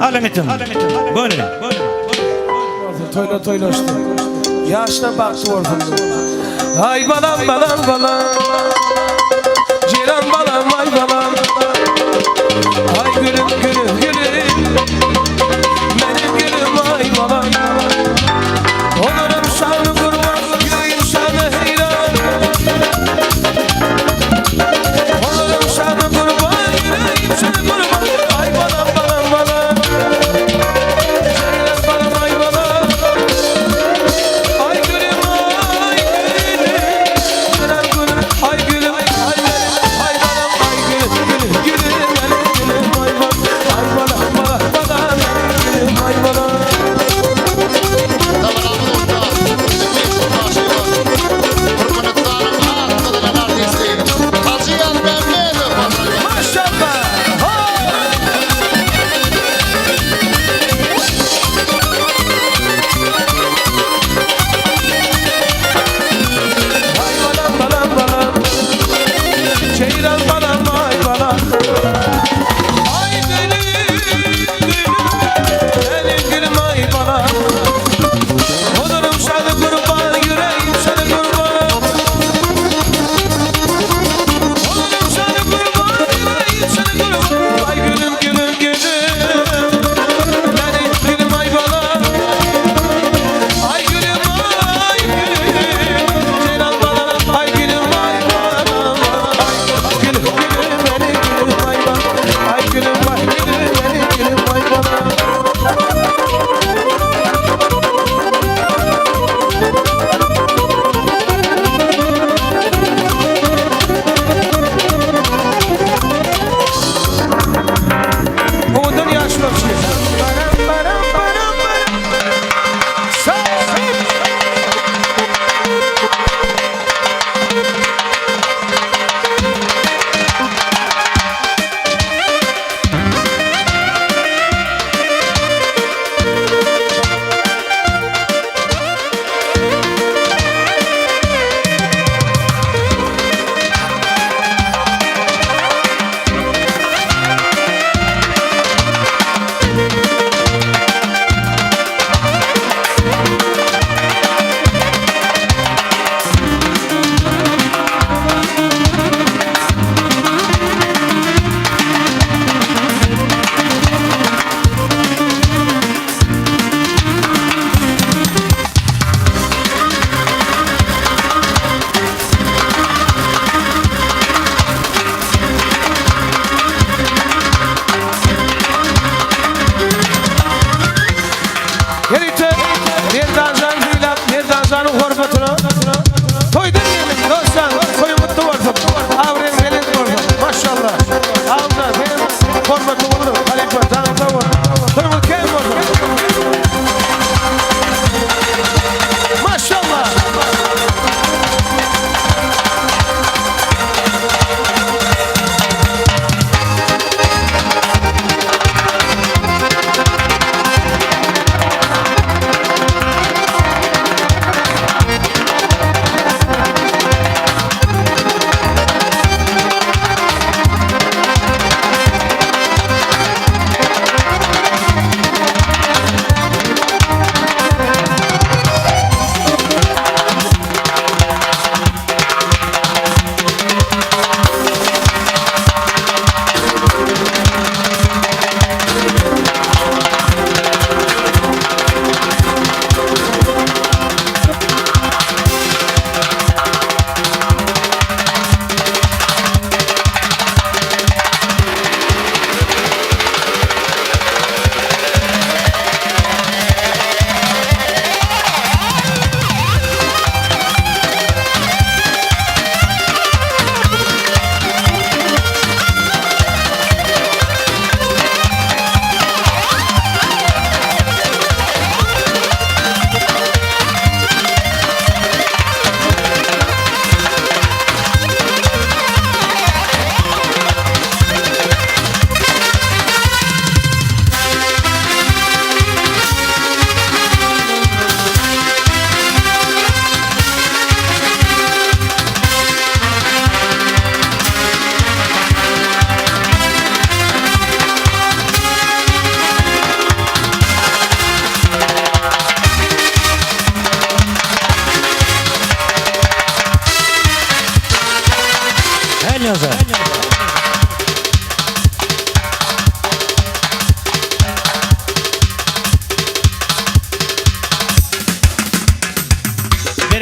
Alyň itim. Göni. Toýlar toýlaşdy. Ýaşlar bagtly bolsun. Aý balam balam balam. Ceylan balam ay balam. Ay gülüm gülüm gülüm. Benim gülüm ay balam. Olurum şanı kurban, yüreğim şanı heyran. Olurum şanı kurban, yüreğim şanı kurban. Ay balam balam balam. Ceylan balam ay balam. Ay gülüm ay gülüm. Ceylan gülüm ay gülüm ay benim ay balam ay gülüm gülüm.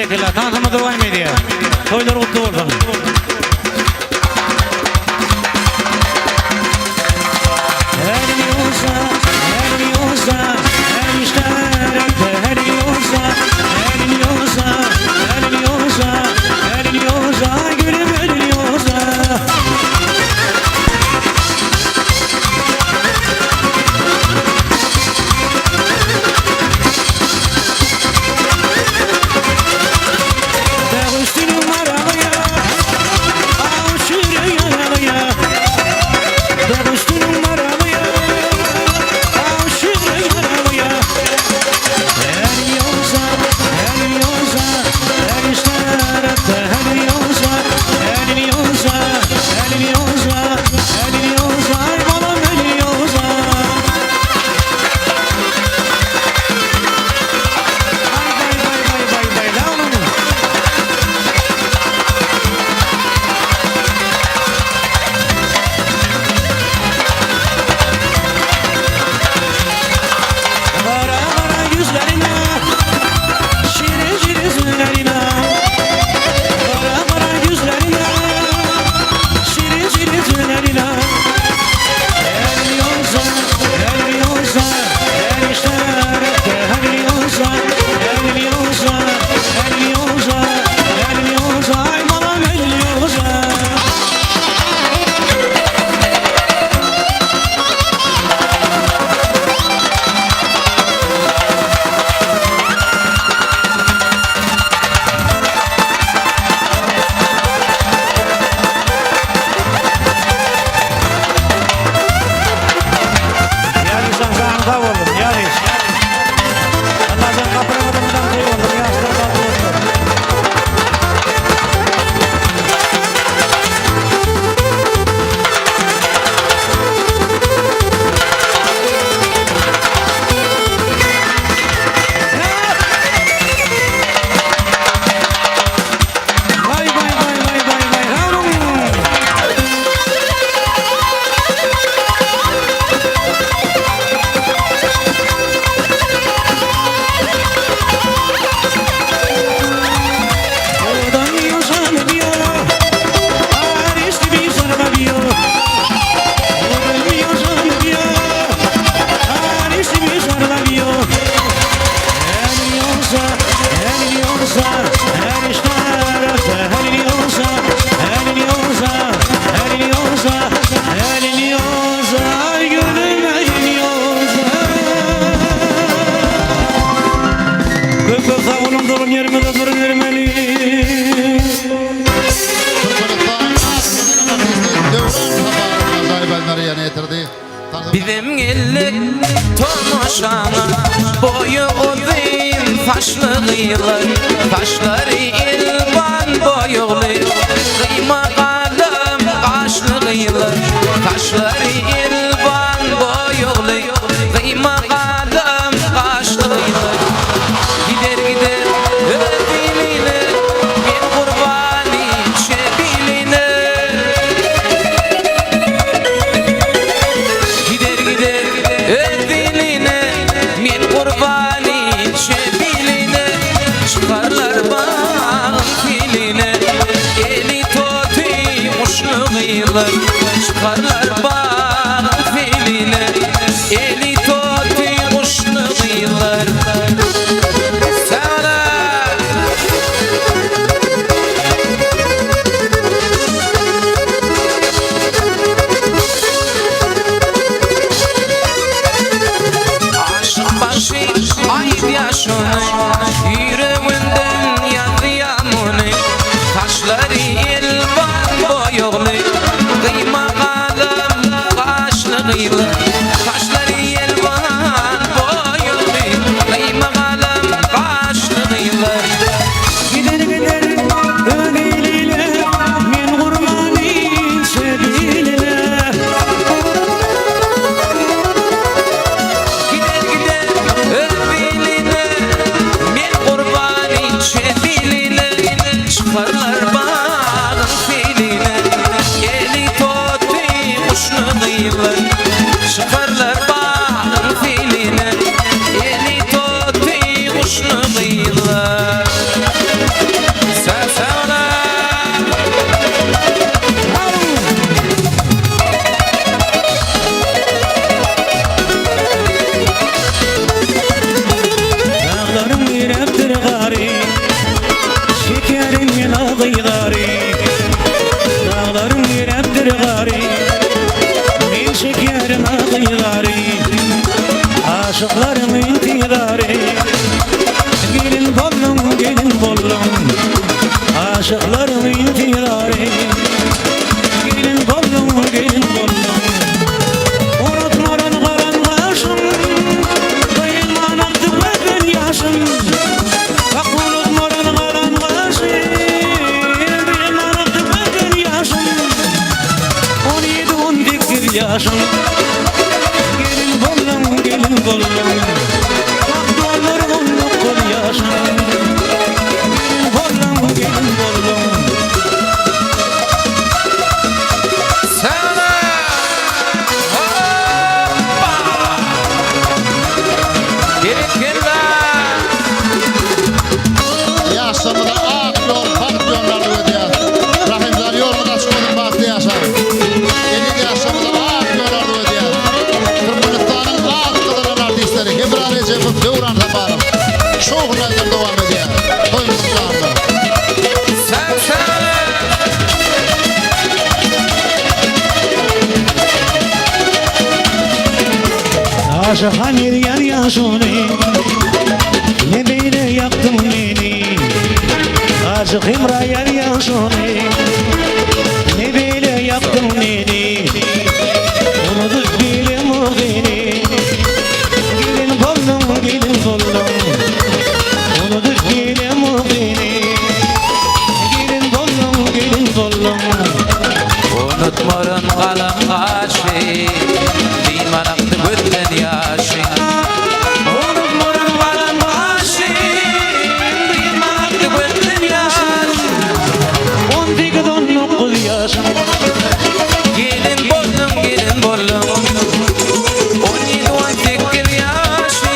Berekella, tansymyz dowam edýär. Toýlar gutly bolsun. Bizem geldik tomaşaňa Boýy uzyn saçly gyzlar Saçlary elwan boýagly Gyýma galam gaşly gyzlar Saçlary elwan boýagly Gyýma galam gaşly gyzlar Gider gider öz iline Men gurban inçe biline Gider gider öz iline Men gurban inçe biline Çykarlar bagyň piline Eli toty guşly gyzlar Çykarlar bagyň piline Eli toty guşly gyzlar Sag Aşyk bagşy aýdýa şuny, Ýüreginden ýazýa muny. Saçlary elwan boýagly, Gyýma galam gaşly gyzlar. Saçlary elwan boýagly, Gyýma galam gaşly gyzlar. Gider gider öz iline, Men gurban inçe biline. Gider gider öz iline, Men gurban inçe biline. Çykarlar bagyň seýline, Eli toty guşly gyzlar. ýaşyň. Gelin bolduň, gelin bolduň. Ak dollar 19 ýaşyň. Gelin bolduň, gelin bolduň. Sana! Hoppa! Berekella! Ýaşlarymyza ak ýol, bagt ýoluny arzuw edýäris. Rahymjan ýoluňyz açyk bolsun, bagtly ýaşaň. Eziz ýaşlarymyza ak ýol arzuw edýäris. Türkmenistanyň at gazanan artistleri Hemra Rejepow, Döwran Saparow şowhunly aýdym dowam edýär. Toýumyz gutlandy. Sen sen! Aşyhan ýerýän ýaşuly, Ne beýle ýakdyň meni? Aşyk Hemra ýar ýaşuly, Ne beýle ýakdyň meni? Unudyp bilemok seni, Gelin bolduň, gelin bolduň. Unudyp bilemok seni, Gelin bolduň, gelin bolduň. Unutmaryn galam gaşy, Dynman akdy gözden ýaşy. Unutmaryn galam gaşy, Dynman akdy gözden ýaşy. 18, 19 ýaşyň. Gelin bolduň, gelin bolduň. 17, 18 ýaşy.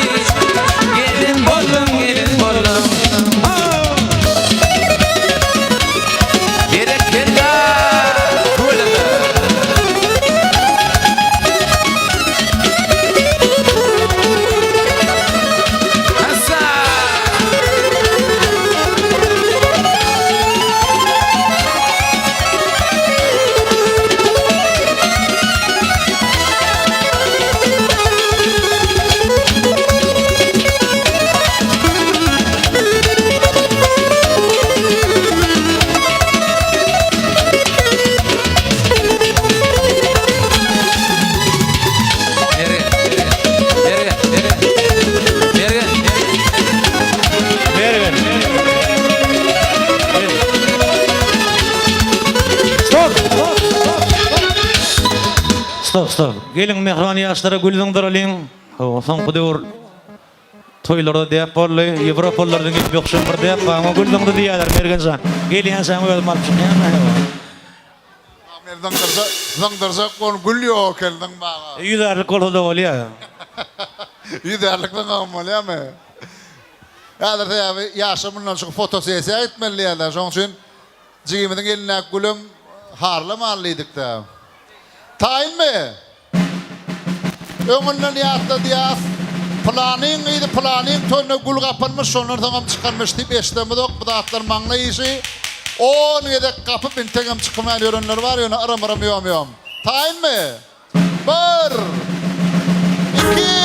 Gelin bolduň, gelin bolduň. Berekella! Tüweleme! Hassa! Mergen, Mergen, Mergen, Mergen. Stop! Stop! Stop, stop. Geliň mähriban ýaşlara gül zyňdyralyň. Hawa, soňky döwür toýlarda däp boldy. Ýewropalylardan gelip ýokuşan bir däp bar. Oňa gül zyňdy diýýärler, Mergen jan. Gelýänçäň özüm alyp çykýan. Men zyňdyrjak, zyňdyrjak bol gül ýok eken zyňmaga. Ýüzärlik bolsa-da bolýar. Ýüzärlik zyňagam bolýarmy? Häzir sebäbi ýaşlar mundan çykyp fotosessiýa gitmeli diýýärler. Şonuň üçin jigimiziň elindäki gülem harlamaly diýdik-dä. Taýynmy? Öňünden ýatladýas. Pylanyň gyzy pylanyň toýunda gül gapanmyş, şondan soňam çykanmyş diýip eşidemizok. Bu zatlar maňlaý işi. On gezek gapyp integem çykmaýan ýörenler bar, ýöne yrym-yrym ýom-ýom. Taýynmy? Bir! Iki!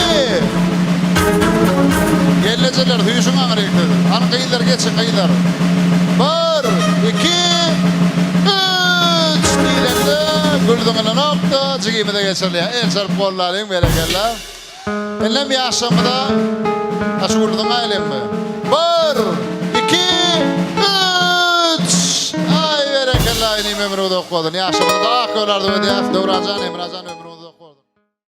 Gelnejeler süýşüň aňryk siz. Hany gyzlar geçiň gyzlar. Bir! Iki! Üç! Diýlende gül zyňylanok-da jigimize geçirilýär. El çarpyp gollalyň berekella. Indem ýaşlarymyza ha şu gül zyňaýlymmy? Bir! Iki! Üç! Aý berekella inim ömrüň uzak bolsun. Ýaşlarymyza ak ýol arzuw edýäs. Döwranjan Emrajan ömrüň.